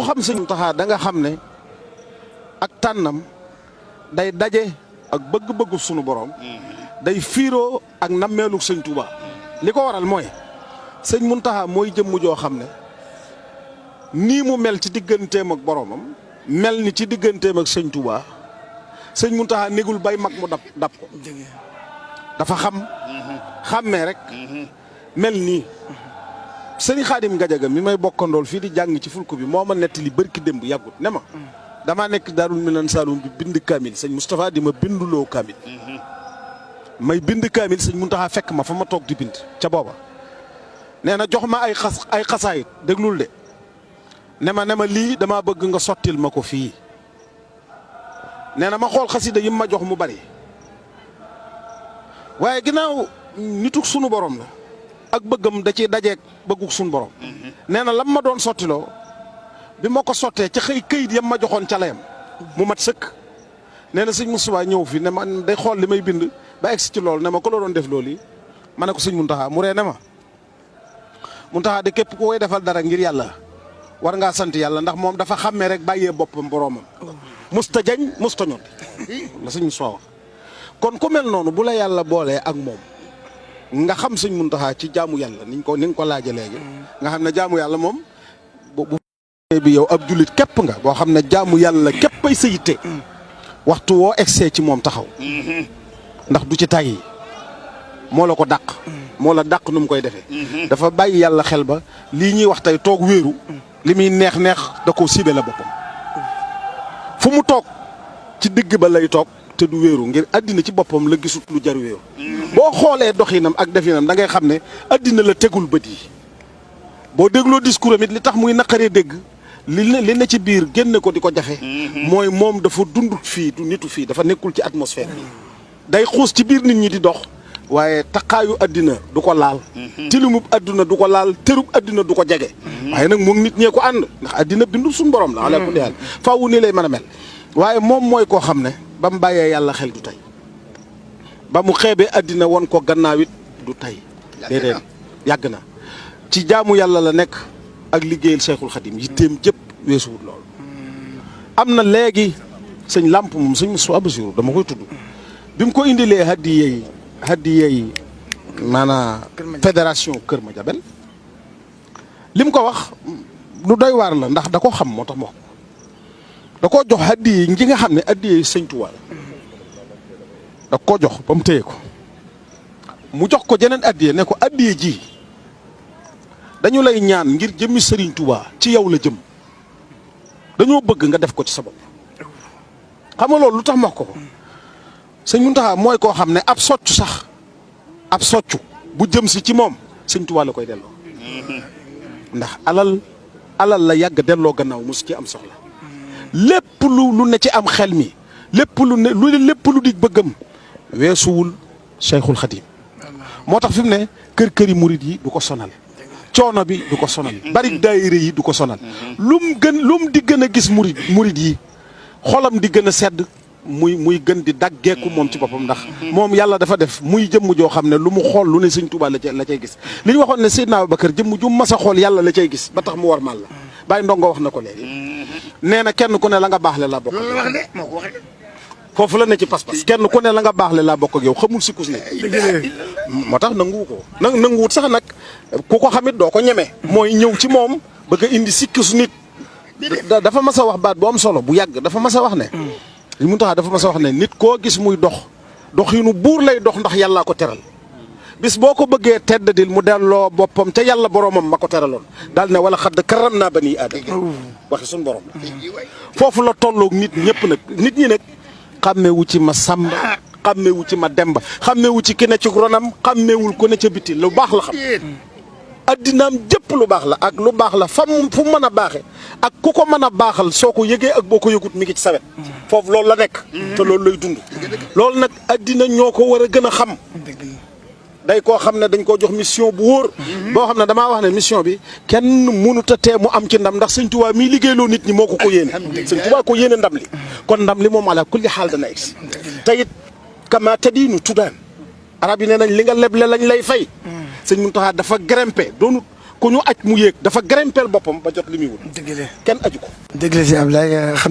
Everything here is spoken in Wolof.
ku xam sëñ Muntaxa da nga xam ne ak tànnam day daje ak bëgg-bëggu sunu borom day fiiroo ak nammeelu sëñ Touba li ko waral mooy sëñ Muntaxa mooy jëmm joo xam ne nii mu mel ci digganteem ak boromam mel ni ci digganteem ak sëñ Touba sëñ Muntaxa négul bay mag mu dab ko dafa xàmmee rek mel nii sëñ Xaadim Gajaga mi may bokkandool fii di jàng ci fulku bi moo ma nettali bërki démb yàggut ne ma damaa nekk Daarul Minan Saalum bi bind kaamil sëñ Moustapha di ma binduloo kaamil may bind kaamil sëñ Muntaxa fekk ma fa ma toog di bind ca booba nee na jox ma ay xasaayit déglul de ne ma lii damaa bëgg nga sottil ma ko fii nee na ma xool xasida yi ma jox mu bari waaye ginnaaw nituk sunu borom la ak bëggam da ciy dajeeg bëgguk sunu borom nee na lam ma doon sottiloo bi ma ko sottee ca xëy këyit yam ma joxoon ca layam mu mat sëkk nee na sëñ Moustapha ñëw fi ne ma day xool li may bind ba egsi ci loolu ne ma ko la doon def loolu yi ma ne ko sëñ Muntaxa mu ree ne ma Muntaxa de képp ku koy defal dara ngir yàlla war ngaa sant yàlla ndax moom dafa xàmmee rek bàyyee boppam boromam musta jañ musta ñot la sëñ Moustapha wax kon ku mel noonu bu la yàlla boolee ak moom nga xam sëñ Muntaxa ci jaamu yàlla ni nga ko laaje léegi nga xam ne jaamu yàlla moom bu bi yow ab jullit képp nga boo xam ne jaamu yàlla képp ay sa yitte waxtu woo egsee ci moom taxaw ndax du ci tàyyi moo la ko dàq moo la dàq nu mu koy defee dafa bàyyi yàlla xel ba lii ñuy wax tey toog wéeru li muy neex da ko sibe la boppam fu mu toog ci digg ba lay toog te du wéeru ngir àddina ci boppam la gisut lu jar wéeru boo xoolee doxinam ak definam da ngay xam ne àddina la tegul bët yi boo dégloo discours am it li tax muy naqaree dégg li ne ci biir génne ko di ko jafe mooy moom dafa dundut fii du nitu fii dafa nekkul ci atmosphère bi day xuus ci biir nit ñi di dox waaye taqaayu àddina du ko laal tilimub àdduna du ko laal terub àddina du ko jege waaye nag moom nit ñee ko ànd ndax àddina bindu suñu borom la ala kulli haal faawu nii lay mën a mel waaye moom mooy koo xam ne ba mu bàyyee yàlla xel du tey ba mu xeebee àddina won ko gannaaw it du tey déedéet yàgg na ci jaamu yàlla la nekk ak liggéeyal Cheikhul Khadim yitteem jëpp weesuwut loolu am na léegi sëñ làmp moom sëñ Moussa Bassirou dama koy tudd bi mu ko indilee hadiye yi maanaam fédération Kër Madiabel li mu ko wax lu doy waar la ndax da ko xam moo tax mu wax da koo jox hadiye yi nga xam ne hadiye yi sëñ Tuubaa la da koo jox ba mu téye ko mu jox ko jeneen hadiye ne ko hadiye ji dañu lay ñaan ngir jëmmi Serigne Touba ci yow la jëm dañoo bëgg nga def ko ci sa bopp xam nga loolu lu tax ma wax ko sëñ Muntaxa mooy koo xam ne ab soccu bu jëm si ci moom sëñ Touba la koy delloo ndax alal la yàgg delloo gannaaw mosu ci am soxla lépp lu ne ci am xel mi lépp lu di bëggam weesuwul Cheikhul Khadim moo tax fi mu ne kër-këri murid yi du ko sonal coono bi du ko sonal bari daayira yi du ko sonal lum di gën a gis murid yi xolam di gën a sedd muy gën di daggeeku moom ci boppam ndax moom yàlla dafa def muy jëmm joo xam ne lu mu xool lu ne sëñ Tuubaa la cay gis li ñu waxoon ne Seydina Abubakar jëmm ju mas a xool yàlla la cay gis ba tax mu war mal la Baye Ndongo wax na ko léegi nee na kenn ku ne la nga baaxle laa bokk foofu la ne ci pas-pas kenn ku ne la nga baaxle laa bokk ak yow xamul si kus ne moo tax nanguwu ko nanguwut sax nag ku ko xamit doo ko ñeme mooy ñëw ci moom bëgg a indi sikkisu nit dafa mas a wax baat bu am solo bu yàgg dafa mas a wax ne li mu tax dafa mas a wax ne nit koo gis muy doxinu buur lay dox ndax yàllaa ko teral bis boo ko bëggee teddadil mu delloo boppam ca yàlla boromam ma ko teraloon daal ne wala xadd karam naa bani aadama waxi suñu borom la foofu la tolloog nit ñëpp nag nit ñi nag xàmmewu ci ma sàmba xàmmewu ci ma demba xàmmewu ci ki ne ci ronam xàmmewul ko ne ca biti lu baax la xam addinaam jëpp lu baax la ak lu baax la fu mën a baaxe ak ku ko mën a baaxal soo ko yëgee ak boo ko yëgut mi ngi ci sawet foofu loolu la nekk te loolu lay dund loolu nag addina ñoo ko war a gën a xam day koo xam ne dañ koo jox mission bu wóor boo xam ne damaa wax ne mission bi kenn mënut a tee mu am ci ndam ndax sëñ Tuubaa mii liggéeyloo nit ñi moo ko yéene sëñ Tuubaa ko yéene ndam li kon ndam li moom ala kulli xaal dana egsi te it kama tadiinu tudaan arab yi nee nañ li nga leble lañ lay fay sëñ Muntaxa dafa grimpé doonut ku ñu aj mu yéeg dafa grimpeel boppam ba jot li muy wut. dëgg la kenn aju ko. dëgg la si Ablaye xam